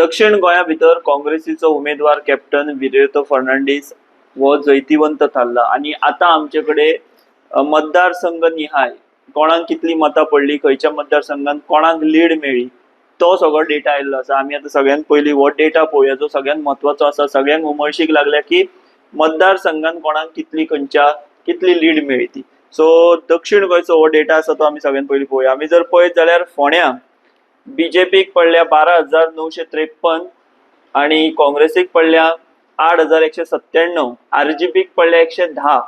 दक्षिण गोंया भितर काँग्रेसीचो उमेदवार कॅप्टन विरेतो फर्नांडीस हो जैतिवंत थारला आनी आतां आमचे कडेन मतदारसंघ निहाय कोणाक कितली मतां पडली, खंयच्या मतदारसंघात कोणाक लीड मेळ्ळी तो सगळो डेटा आयिल्लो आसा. आमी आतां सगळ्यांत पयलीं हो डेटा पळोवया जो सगळ्यांत म्हत्वाचो आसा. सगळ्यांक उमळशीक लागल्या की मतदारसंघात कोणाक कितली खंयच्या कितली लीड मेळ्ळी ती. सो दक्षिण गोंयचो हो डेटा आसा तो आमी सगळ्यांत पयलीं पळोवया. आमी जर पळयत जाल्यार फोंड्यां बीजेपीक पडल्या 12,953 आनी काँग्रेसीक पडल्या 8,197, आरजीपीक पडल्या 110.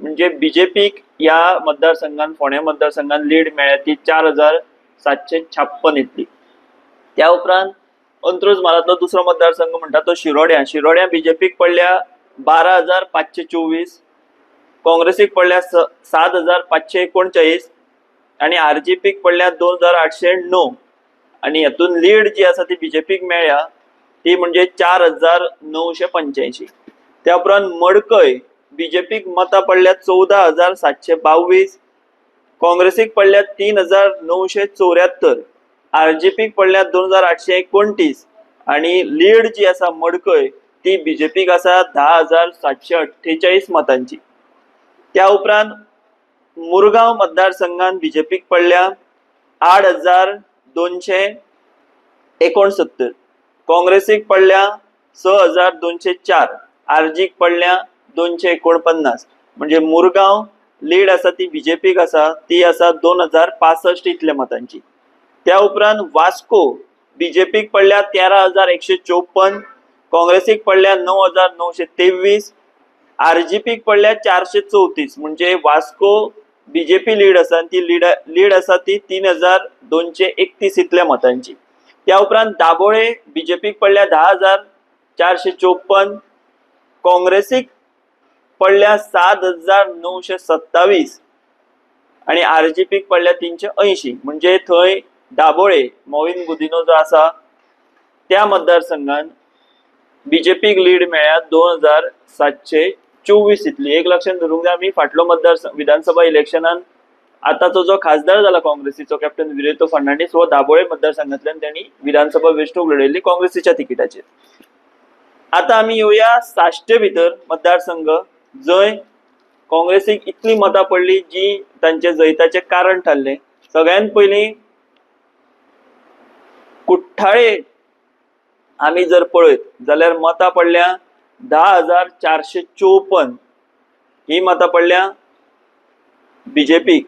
म्हणजे बीजेपीक ह्या मतदारसंघात फोंड्या मतदारसंघात लीड मेळ्ळ्या ती 4,756 इतली. त्या उपरांत अंत्रुज म्हालांतलो दुसरो मतदारसंघ म्हणटा तो शिरोड्या. शिरोड्या बीजेपीक पडल्या 12,524, काँग्रेसीक पडल्या 7,539 आनी आरजीपीक पडल्या 2,809. आनी हातूंत लीड जी आसा ती बीजेपीक मेळ्ळ्या ती म्हणजे 4,985. त्या उपरांत मडकय बीजेपीक मतां पडल्या 14,722, काँग्रेसीक पडल्या 3,974, आरजीपीक पडल्या 2,829 आनी लीड जी आसा मडकय ती बीजेपीक आसा 10,748 मतांची. त्या उपरांत मुरगांव मतदारसंघात बीजेपीक पडल्या 8,269, काँग्रेसीक पडल्या 6,204, आरजीक पडल्या 249. म्हणजे मुरगांव लीड आसा ती बीजेपीक आसा ती आसा 2,065 इतल्या मतांची. त्या उपरांत वास्को बीजेपीक पडल्या 13,154, काँग्रेसीक पडल्या 9,923, आरजीपीक पडल्या 434. म्हणजे वास्को बीजेपी लीड आसा ती लीड आसा ती 3,231 इतल्या मतांची. त्या उपरांत दाबोळे बीजेपीक पडल्या 10,454, काँग्रेसीक पडल्या 7,927 आनी आरजीपीक पडल्या 380. म्हणजे थंय दाबोळे मॉविन गुदिन्हो जो आसा त्या मतदारसंघात बीजेपीक लीड मेळ्ळ्या 2,724 इतली. एक लक्षात धरूंक जाय आमी फाटलो मतदार विधानसभा इलेक्शनान आतांचो जो खासदार जाला काँग्रेसीचो कॅप्टन विरेतो फर्नांडीस हो दाबोळे मतदारसंघांतल्यान त्यांनी विधानसभा वेंचणूक लढयल्ली काँग्रेसीच्या तिकिटाचेर. आतां आमी येवया साश्टे भितर मतदारसंघ जंय काँग्रेसीक इतली मतां पडली जी तांच्या जैताचें कारण थारलें. सगळ्यांत पयलीं कुठ्ठाळे आमी जर पळयत जाल्यार मतां पडल्या 10,454 ही मतां पडल्या बीजेपीक.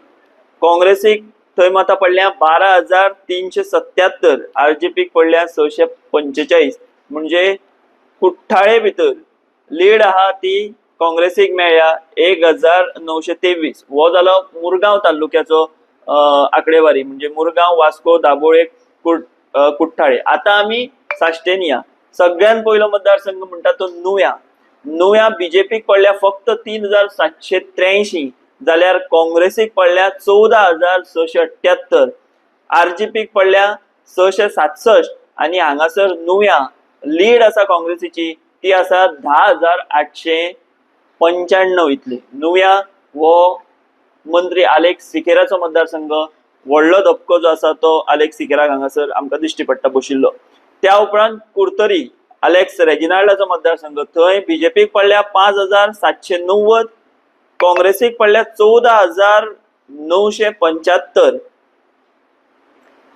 काँग्रेसीक थंय मतां पडल्या 12,377, आरजीपीक पडल्या 645. म्हणजे कुठ्ठाळे भितर लीड आहा ती काँग्रेसीक मेळ्ळ्या 1,923. हो जालो मुरगांव तालुक्याचो आंकडेवारी, म्हणजे मुरगांव, वास्को, दाबोळे, कुठ्ठाळे. आतां आमी साश्टेन या. सगळ्यात पयलो मतदारसंघ म्हणटा तो नुव्या. नुव्या बीजेपीक पडल्या फक्त 3,783, जाल्यार काँग्रेसीक पडल्या 14,678, आरजीपीक पडल्या 667 आनी हांगासर नुव्या लीड आसा काँग्रेसीची ती आसा 10,895 इतली. नुव्या हो मंत्री आलेक्स सिकेराचो मतदारसंघ, व्हडलो धपको जो आसा तो आलेक्स सिकेराक हांगासर आमकां दिश्टी पडटा बशिल्लो. त्या उपरांत कुर्तरी आलेक्स रेजिनाल्डाचो मतदारसंघ, थंय बीजेपीक पडल्या 5,790, काँग्रेसीक पडल्या 14,975,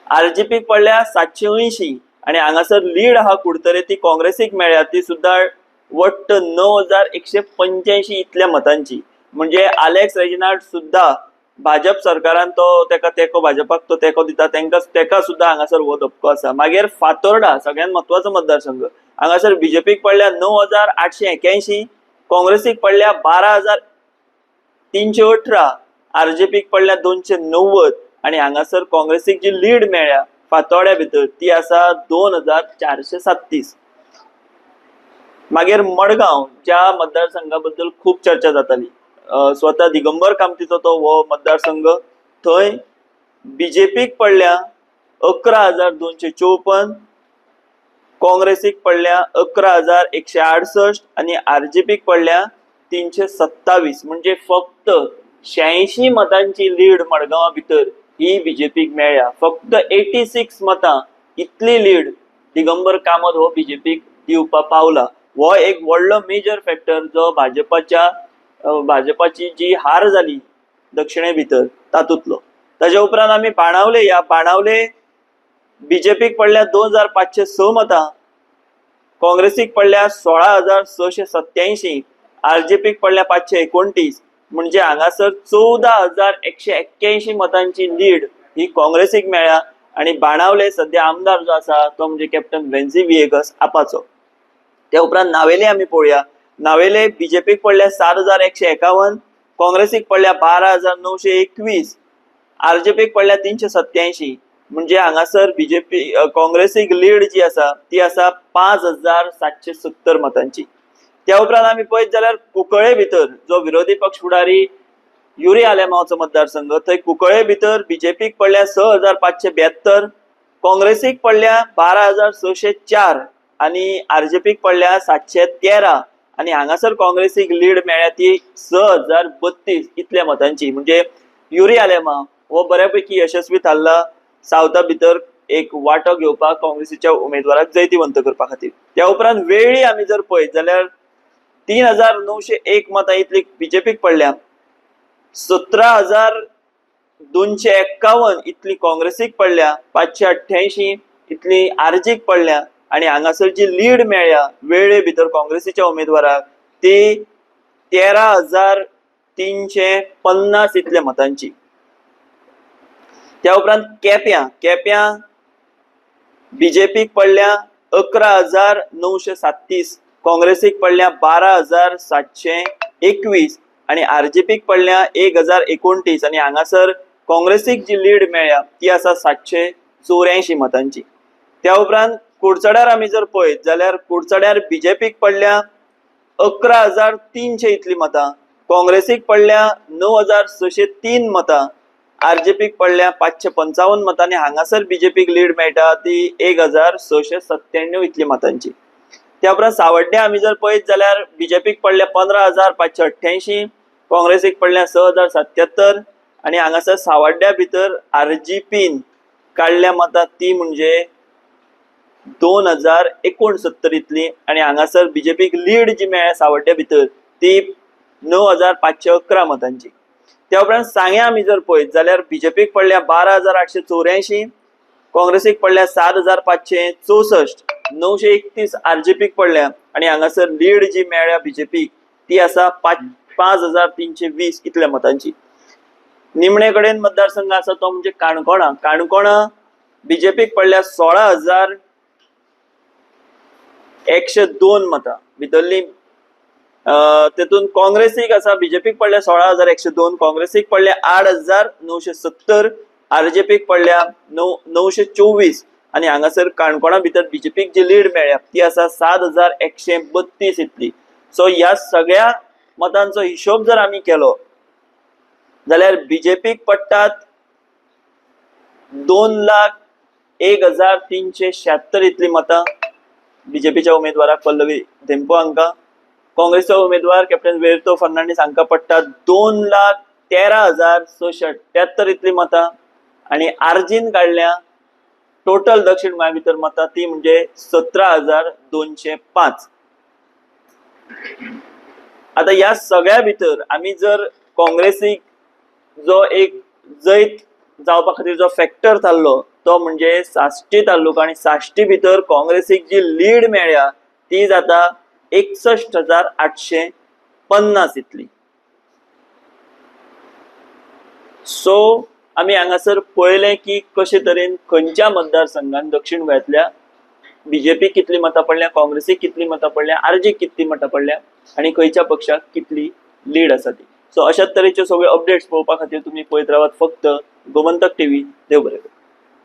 आरजीपीक पडल्या 780 आनी हांगासर लीड आहा कुडतरे ती काँग्रेसीक मेळ्ळ्या ती सुद्दां वट्ट 9,185 इतल्या मतांची. म्हणजे आलेक्स रेजिनाल्ड सुद्दां भाजप सरकारान तो तेका तेंको, भाजपाक तो तेंको दिता, तेका सुद्दां हांगासर हो धपको आसा. मागीर फातोर्डा सगळ्यांत म्हत्वाचो मतदारसंघ, हांगासर बीजेपीक पडल्या 9,881, काँग्रेसीक पडल्या 12,318, आरजीपीक पडल्या 290 आनी हांगासर काँग्रेसीक जी लीड मेळ्ळ्या फातोड्या भितर ती आसा 2,437. मागीर मडगांव ज्या मतदारसंघा बद्दल खूब चर्चा जाताली, स्वता दिगंबर कामतीचो तो हो मतदारसंघ, थंय बीजेपीक पडल्या 11,254, काँग्रेसीक पडल्या 11,168 आनी आरजीपीक पडल्या 327. म्हणजे फक्त 86 मतांची लीड मडगांवा भितर ही बीजेपीक मेळ्ळ्या. फक्त 86 मतां इतली लीड दिगंबर कामत हो बीजेपीक दिवपा पावला. हो एक व्हडलो मेजर फॅक्टर जो भाजपाची जी हार जाली दक्षिणे भितर तातूंतलो. ताजे उपरांत आमी बाणावले, ह्या बाणावले बीजेपीक पडल्या 2506 मतां, काँग्रेसीक पडल्या 16,687, आरजीपीक पडल्या 529, म्हणजे हांगासर 14,181 मतांची लीड ही काँग्रेसीक मेळ्ळ्या. आनी बाणावले सद्या आमदार जो आसा तो म्हणजे कॅप्टन वेन्झी विएगस आपाचो. त्या उपरांत नावेले आमी पळोवया. नावेले बीजेपीक पडल्या 7,151, काँग्रेसीक पडल्या 12,921, आरजीपीक पडल्या 387, म्हणजे हांगासर बीजेपी काँग्रेसीक लीड जी आसा ती आसा 5,770 मतांची. त्या उपरांत आमी पळयत जाल्यार कुंकळे भितर जो विरोधी पक्ष फुडारी युरी आलेमावचो मतदारसंघ, थंय कुंकळे भितर बीजेपीक पडल्या 6,572, काँग्रेसीक पडल्या 12,604 आनी आरजीपीक पडल्या 713, आनी हांगासर काँग्रेसीक लीड मेळ्ळ्या ती 6,032 इतल्या मतांची. म्हणजे युरी आलेमाव हो बऱ्यापैकी यशस्वी थारला सावथा भितर एक वांटो घेवपाक काँग्रेसीच्या उमेदवाराक जैतिवंत करपा खातीर. त्या उपरांत वेळ्ळी आमी जर पळयत जाल्यार 3,901 मतां इतली बीजेपीक पडल्या, 17,251 इतली काँग्रेसीक पडल्या, 588 इतली आरजीक पडल्या, आनी हांगासर जी लीड मेळ्ळ्या वेळे भितर काँग्रेसीच्या उमेदवाराक ती 13,350 इतल्या मतांची. त्या उपरांत केप्यां, केप्यां बीजेपीक पडल्या 11,937, काँग्रेसीक पडल्या 12,721 आनी आरजीपीक पडल्या 1,029, आनी हांगासर काँग्रेसीक जी लीड मेळ्ळ्या ती आसा 784 मतांची. त्या उपरांत कुडचड्यार आमी जर पळयत जाल्यार कुडचड्यार बीजेपीक पडल्या 11,300 इतली मतां, काँग्रेसीक पडल्या 9,603 मतां, आरजीपीक पडल्या 555 मतां, आनी हांगासर बीजेपीक लीड मेळटा ती 1,697 इतली मतांची. त्या उपरांत सावड्ड्या आमी जर पळयत जाल्यार बीजेपीक पडल्या 15,588, काँग्रेसीक पडल्या 6,077, आनी हांगासर सावड्ड्या भितर आरजीपीन काडल्या मतां ती म्हणजे 2,069 इतली, आनी हांगासर बीजेपीक लीड जी मेळ्ळ्या सावड्ड्या भितर ती 9,511 मतांची. त्या उपरांत सांग्या आमी जर पळयत जाल्यार बीजेपीक पडल्या 12,884, काँग्रेसीक पडल्या 7,564, 931 आरजीपीक पडल्या, आनी हांगासर लीड जी मेळ्ळ्या बीजेपीक ती आसा 5,320 इतल्या मतांची. निमणे कडेन मतदारसंघ आसा तो म्हणजे काणकोणा. काणकोणा बीजेपीक पडल्या 16,102 मतां भितरली, तेतून काँग्रेसीक आसा बीजेपीक पडल्या 16,102, काँग्रेसीक पडल्या 8,970, आरजीपीक पडल्या 924, आनी हांगासर काणकोणा भितर बीजेपीक जी लीड मेळ्ळ्या ती आसा 7,132 इतली. सो ह्या सगळ्या मतांचो हिशोब जर आमी केलो जाल्यार बीजेपीक पडटात 2,01,376 इतली मतां बीजेपीच्या उमेदवाराक पल्लवी धेंपो हांकां, काँग्रेसचो उमेदवार कॅप्टन वेर्तो फर्नांडीस हांकां पडटात 2,13,678 इतली मतां, आनी आरजीन काडल्या टोटल दक्षिण गोंया भितर मतां ती म्हणजे 17,205. आतां ह्या सगळ्या भितर आमी जर काँग्रेसीक जो एक जैत जावपा खातीर जो फॅक्टर थारलो तो म्हणजे साश्टी तालुका, आनी साश्टी भितर काँग्रेसीक जी लीड मेळ्ळ्या ती जाता 61,850 इतली. सो आमी हांगासर पळयलें की कशे तरेन खंयच्या मतदारसंघान दक्षिण गोंयांतल्या बीजेपी कितली मतां पडल्या, काँग्रेसीक कितली मतां पडल्या, आरजीक कितली मतां पडल्या आनी खंयच्या पक्षाक कितली लीड आसा ती. सो अशाच तरेच्यो सगळ्यो अपडेट्स पळोवपा खातीर तुमी पळयत रावात फक्त गोमंतक टीव्ही. देव बरें करूं.